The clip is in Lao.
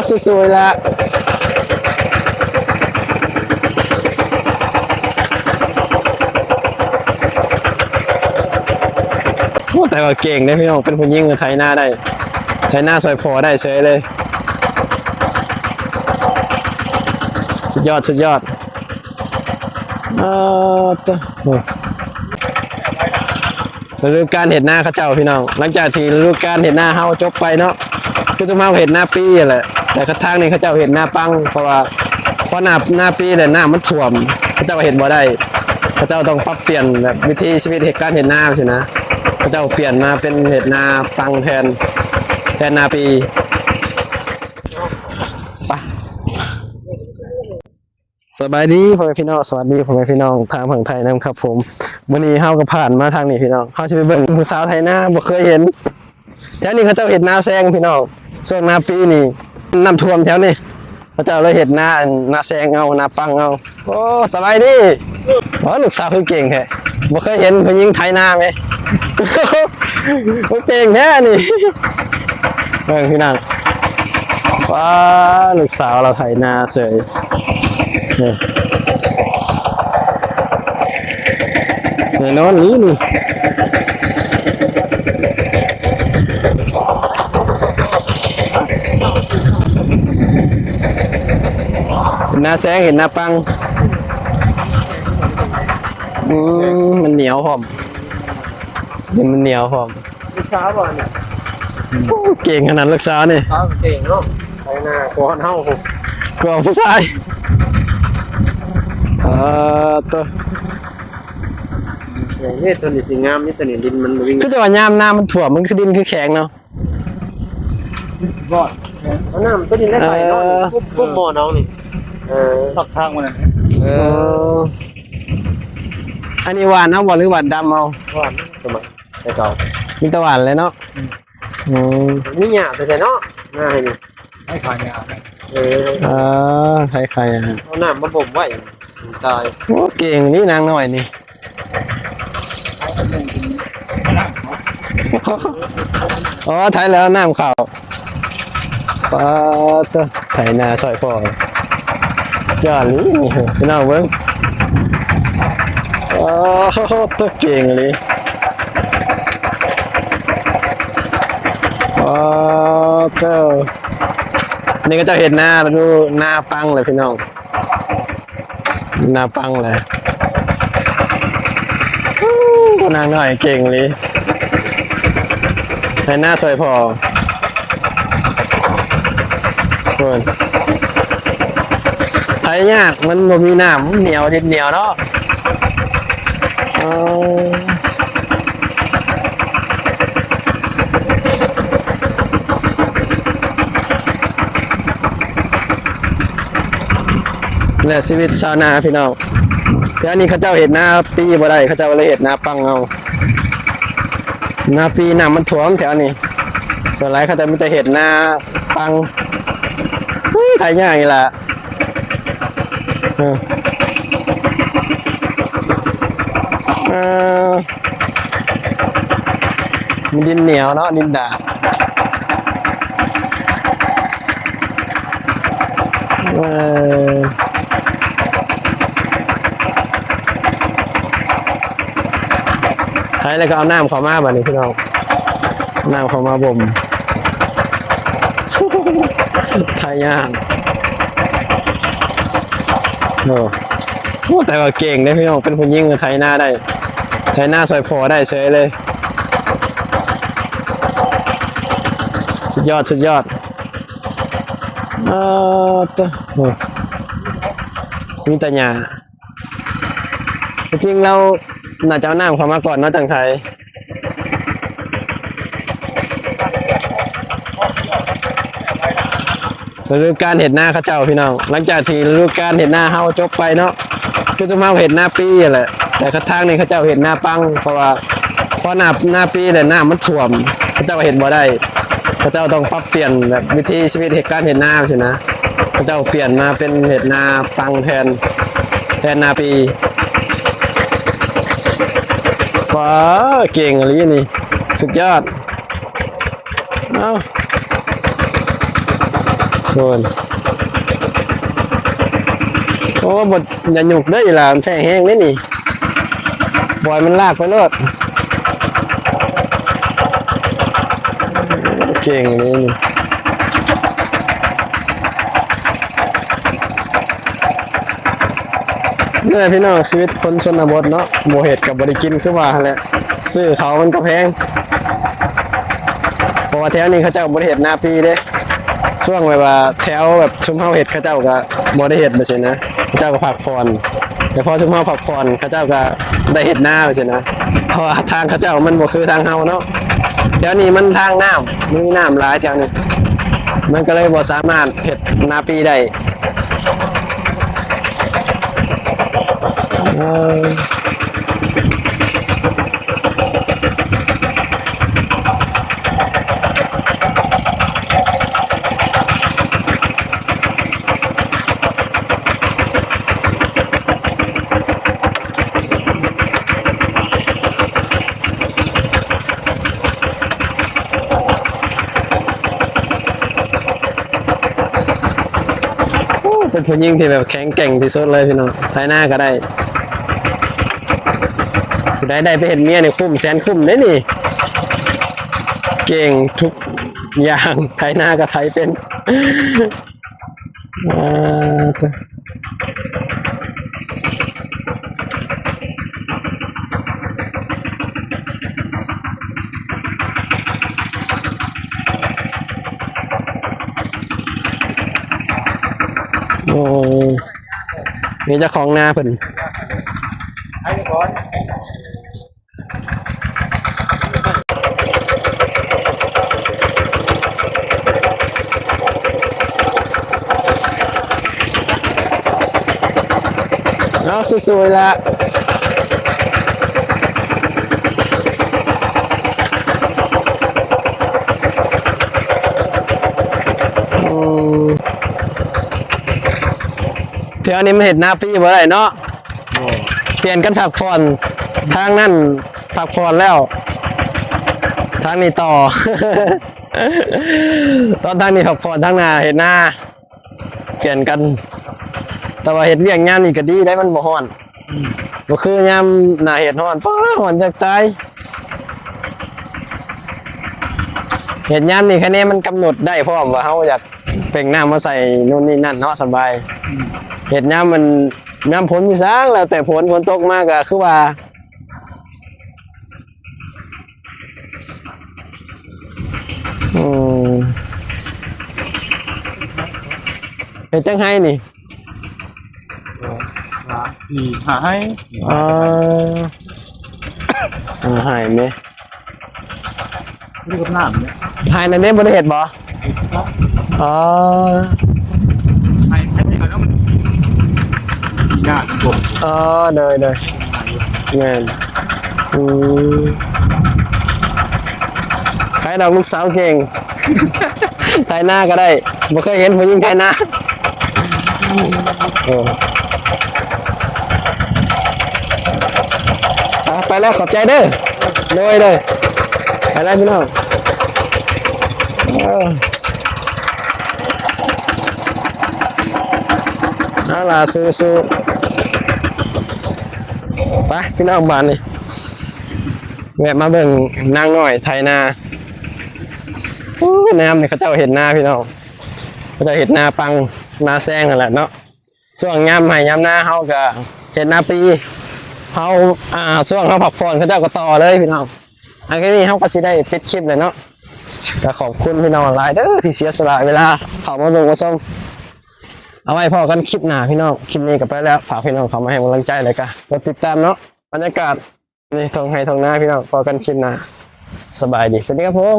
ສວຍໆລະ. ໂອ້ ແຕ່ວ່າເກັ່ງເດ້ພີ່ນ້ອງ, ເປັນຜູ້ຍິງໄຖນາໄດ້ ໄຖນາຊ່ອຍພໍ່ໄດ້ເສີຍເລີຍ. ສຸດຍອດ ສຸດຍອດ. ເອີ ຕະ ໂອ້ ລະດູການເຮັດນາເຂົາເຈົ້າພີ່ນ້ອງ, ຫຼັງຈາກທີ່ລະດູການເຮັດນາເຮົາຈົບໄປເນາະ, ຄືຊຸມເຮົາເຮັດນາປີຫັ້ນແຫຼະ, ແຕ່ທາງນີ້ເຂົາເຈົ້າເຮັດນາປັງ ເພາະວ່າພໍໜ້າ ໜ້າປີແລ້ວນ້ຳມັນຖ້ວມ, ເຂົາເຈົ້າເຮັດບໍ່ໄດ້, ເຂົາເຈົ້າຕ້ອງປັບປ່ຽນແບບວິຖີຊີວິດເຮັດການເຮັດນາຊີ້ນະ, ເຂົາເຈົ້າປ່ຽນມາເປັນເຮັດນາປັງແທນ ແທນນາປີ. ໄປ. ສະບາຍດີພໍ່ແມ່ພີ່ນ້ອງ, ສະຫວັດດີພໍ່ແມ່ພີ່ນ້ອງທາງຝັ່ງໄທນຳຄັບຜົມ. ມື້ນີ້ເຮົາກໍຜ່ານມາທາງນີ້ພີ່ນ້ອງ, ເຮົາຊິໄປເບິ່ງຜູ້ສາວໄຖນາ ບໍ່ເຄີຍເຫັນ. ແຖວນີ້ເຂົາເຈົ້າເຮັດນາແຊງພີ່ນ້ອງ, ຊ່ວງໜ້າປີນີ້ນ້ຳຖ້ວມແຖວນີ້, ເຂົາເຈົ້າເລີຍເຮັດນາ ນາແຊງເອົາ ນາປັງເອົາ. ໂອ້ ສະບາຍດີ. ໂອ້ ລູກສາວຄືເກັ່ງແທ້, ບໍ່ເຄີຍເຫັນຜູ້ຍິງໄຖນາແມ. ໂອ້ ເກັ່ງແທ້ນີ້. ເບິ່ງພີ່ນ້ອງ, ວ້າ ລູກສາວລາວໄຖນາເສີຍ. ເອີ ແນ່ນອນນີ້ນີ້. ນາແຊງເຫັນນາປັງ. ອືມ ມັນໜຽວພ້ອມ, ດິນມັນໜຽວພ້ອມ. ລູກສາວບໍ່ນີ້? ໂອ້ ເກັ່ງຂະໜາດລູກສາວນີ້. ສາວເກັ່ງເນາະ, ໄປໜ້າກວ່າເຮົາ ກວ່າຜູ້ຊາຍ. ເອີ ໂຕ ເອີ ຕົວນີ້ຊິງາມຢູ່, ຕົວນີ້ດິນມັນບໍ່ວິ່ງ. ຄືແຕ່ວ່າຍາມນ້ຳມັນຖ້ວມ ມັນຄືດິນຄືແຂງເນາະ. ບໍ່ ເອົານ້ຳຕົວນີ້ແຫຼະໃສ່ເນາະ. ເອີ ປຸບ ປຸບໝໍ້ນ້ອງນີ້. ເອີ ປັກທາງມັນນະ. ເອີ ເອີ ອັນນີ້ຫວ່ານເອົາບໍ່ ຫຼືຫວ່ານດຳເອົາ? ຫວ່ານ ສະໝັກແຕ່ເກົ່າ ມີແຕ່ຫວ່ານແຫຼະເນາະ. ອືມ ອືມ ມີຫຍ້າແທ້ໆເນາະ ໜ້າໃຫ້ນີ້. ໃຫ້ຂາຍຫຍ້າ. ເອີ ເອີ ໃຫ້ຂາຍຫຍ້າ. ເອົານ້ຳມາບົ່ມໄວ້ ຕາຍ. ໂອ້ ເກັ່ງນີ້ນາງນ້ອຍນີ້. ອໍ ໄຖແລ້ວນ້ຳເຂົ້າ. ປາດໂທ້ ໄຖນາຊ່ອຍພໍ່ ຍອດອີ່ຫຼີນີ້ ພີ່ນ້ອງເບິ່ງ. ໂອ້ໂຫ ໂຕເກັ່ງອີ່ຫຼີ. ປາດໂທ້ ນີ້ເຂົາເຈົ້າເຮັດນາລະດູ ນາປັງເລີຍພີ່ນ້ອງ. ໜ້າປັງແຫຼະ. ໂອ້ ນາງນ້ອຍເກັ່ງອີ່ຫຼີ ໄຖນາຊ່ອຍພໍ່. ໂອ້ຍ ໄຖຍາກ ມັນບໍ່ມີນ້ຳ ມັນໜຽວ ດິນໜຽວເນາະ. ເອີ ແລະ ຊີວິດຊາວນາພີ່ນ້ອງ. ແຖວນີ້ເຂົາເຈົ້າເຮັດນາປີບໍ່ໄດ້ ເຂົາເຈົ້າເລີຍເຮັດນາປັງເອົາ. ນາປີນ້ຳມັນຖ້ວມແຖວນີ້ ສ່ວນຫຼາຍເຂົາເຈົ້າມີແຕ່ເຮັດນາປັງ. ເອີ ໄຖຍາກອີ່ຫຼະ. ເອີ ເອີ ມັນດິນໜຽວເນາະ ດິນດາ. ເອີ ໄຖແລ້ວກໍເອົານ້ຳເຂົ້າມາບາດນີ້ພີ່ນ້ອງ ນ້ຳເຂົ້າມາບົ່ມ. ໄຖຍາກ. ໂອ້ ໂອ້ ແຕ່ວ່າເກັ່ງເດ້ພີ່ນ້ອງ ເປັນຜູ້ຍິງໄຖນາໄດ້ ໄຖນາຊ່ອຍພໍ່ໄດ້ເສີຍເລີຍ. ສຸດຍອດ ສຸດຍອດ. ເອີ ໂຕ ໂອ້ ມີແຕ່ຫຍ້າ. ທີ່ຈິງລາວໜ້າຈະເອົານ້ຳເຂົ້າມາກ່ອນເນາະ ຈັ່ງໄຖ. ລະດູການເຮັດນາເຂົາເຈົ້າພີ່ນ້ອງ ຫຼັງຈາກທີ່ລະດູການເຮັດນາເຮົາຈົບໄປເນາະ ຄືຊຸມເຮົາເຮັດນາປີຫັ້ນແຫຼະ ແຕ່ທາງນີ້ເຂົາເຈົ້າເຮັດນາປັງ ເພາະວ່າພໍໜ້າ ໜ້າປີແລ້ວນ້ຳມັນຖ້ວມ ເຂົາເຈົ້າເຮັດບໍ່ໄດ້ ເຂົາເຈົ້າຕ້ອງປັບປ່ຽນແບບວິຖີຊີວິດເຮັດການເຮັດນາຊີ້ນະ ເຂົາເຈົ້າປ່ຽນມາເປັນເຮັດນາປັງແທນ ແທນນາປີ. ວ້າ ເກັ່ງອີ່ຫຼີນີ້ ສຸດຍອດ. ເອົ້າ ໂອ້ຍ ໂອ້ ບໍ່ ຢ່າຫຍຸກເດີ້ອີຫຼາ ມັນແທງແຮງເດ້ນີ້ ປ່ອຍມັນລາກໄປໂລດ. ເກັ່ງເລີຍນີ້. ນີ້ແຫຼະພີ່ນ້ອງ ຊີວິດຄົນຊົນນະບົດເນາະ ບໍ່ເຮັດກໍບໍ່ໄດ້ກິນ ຄືວ່າຫັ້ນແຫຼະ ຊື້ເຂົ້າມັນກໍແພງ ເພາະວ່າແຖວນີ້ເຂົາເຈົ້າບໍ່ໄດ້ເຮັດນາປີເດ້. ຊ່ວງແບບວ່າແຖວແບບຊຸມເຮົາເຮັດ ເຂົາເຈົ້າກໍບໍ່ໄດ້ເຮັດແບບຊີ້ນະ ເຂົາເຈົ້າກໍພັກຜ່ອນ ແຕ່ພໍຊຸມເຮົາພັກຜ່ອນ ເຂົາເຈົ້າກໍໄດ້ເຮັດນາແບບຊີ້ນະ ເພາະວ່າທາງເຂົາເຈົ້າມັນບໍ່ຄືທາງເຮົາເນາະ. ແຖວນີ້ມັນທາງນ້ຳ ມັນມີນ້ຳຫຼາຍແຖວນີ້ ມັນກໍເລີຍບໍ່ສາມາດເຮັດນາປີໄດ້. ໂອ້ ເປັນຜູ້ຍິງທີ່ແບບແຂງແກ່ງທີ່ສຸດເລີຍພີ່ນ້ອງ ໄຖນາກໍໄດ້. ຜູ້ໃດໄດ້ໄປເຮັດເມຍນີ້ຄຸ້ມແສນຄຸ້ມເດ້ນີ້ ເກັ່ງທຸກຢ່າງ ໄຖນາກໍໄຖເປັນ. ອ່າ ໂອ້ ນີ້ເຈົ້າຂອງນາເພິ່ນ. ເອົາ ສູ້ໆ ລະ ອືມ ແຖວນີ້ມັນເຮັດນາປີບໍ່ໄດ້ເນາະ. ໂອ້ ປ່ຽນກັນພັກຜ່ອນ ທາງນັ້ນພັກຜ່ອນແລ້ວ ທາງນີ້ຕໍ່ ຕອນທາງນີ້ພັກຜ່ອນ ທາງໜ້າເຮັດນາ ປ່ຽນກັນ. ແຕ່ວ່າເຮັດວຽກຍາມນີ້ກໍດີໄດ໋ ມັນບໍ່ຮ້ອນ ອືມ ບໍ່ຄືຍາມໜ້າເຮັດຮ້ອນ ປ້າ ຮ້ອນຢາກຕາຍ. ເຮັດຍາມນີ້ ຄະແນນມັນກຳນົດໄດ້ພ້ອມວ່າເຮົາຢາກ ເປັ່ງນ້ຳມາໃສ່ໂນ່ນນີ້ນັ້ນເນາະ ສະບາຍ. ອືມ ເຮັດຍາມມັນ ຍາມຝົນມີຫຍັງ ແລ້ວແຕ່ຝົນ ຝົນຕົກມາກໍຄືວ່າ ອືມ ເຮັດຈັກໄຮ່ນີ້? ສາມ ສີ່ ຫ້າໄຮ່. ອໍ ຫ້າໄຮ່ແມ່ນ. ນີ້ກໍນ້ຳເນາະ ໄຮ່ນັ້ນເດ້ບໍ່ໄດ້ເຮັດບໍ່? ອໍ ໄຮ່ ໄຮ່ເຂົາເນາະ ມັນຍາກ. ອໍ ໂດຍໆ ແມ່ນ. ອືມ ໃຄດອກລູກສາວເກັ່ງ ໄຖນາກໍໄດ້ ບໍ່ເຄີຍເຫັນຜູ້ຍິງໄຖນາ. ເອີ ອ່ະ ໄປແລ້ວ ຂອບໃຈເດີ. ໂດຍໆ ໄປແລ້ວພີ່ນ້ອງ. ເອີ ເອົາລະ ສູ້ໆ ໄປພີ່ນ້ອງ ບາດນີ້ ແວະມາເບິ່ງນາງນ້ອຍໄຖນາ. ໂອ້ ຍາມນີ້ເຂົາເຈົ້າເຮັດນາພີ່ນ້ອງ ເຂົາເຈົ້າເຮັດນາປັງນາແຊງຫັ້ນແຫຼະເນາະ. ຊ່ວງຍາມໄຮ່ຍາມນາເຮົາກໍເຮັດນາປີ ເຮົາ ອ່າ ຊ່ວງເຮົາພັກຜ່ອນເຂົາເຈົ້າກໍຕໍ່ເລີຍພີ່ນ້ອງ. ອັນນີ້ເຮົາກໍຊິໄດ້ປິດຄລິບແລ້ວເນາະ. ກໍຂອບຄຸນພີ່ນ້ອງຫຼາຍເດີທີ່ເສຍສະຫຼະເວລາເຂົ້າມາເບິ່ງມາຊົມ. ເອົາໄວ້ພໍ້ກັນຄລິບໜ້າພີ່ນ້ອງ. ຄລິບນີ້ກໍໄປແລ້ວ ຝາກພີ່ນ້ອງເຂົ້າມາໃຫ້ກຳລັງໃຈ ແລ້ວກໍກົດຕິດຕາມເນາະ. ບັນຍາກາດ ນີ້ ທົ່ງໄຮ່ທົ່ງນາພີ່ນ້ອງ. ພໍ້ກັນຄລິບໜ້າ ສະບາຍດີ ສະຫວັດດີຄັບຜົມ.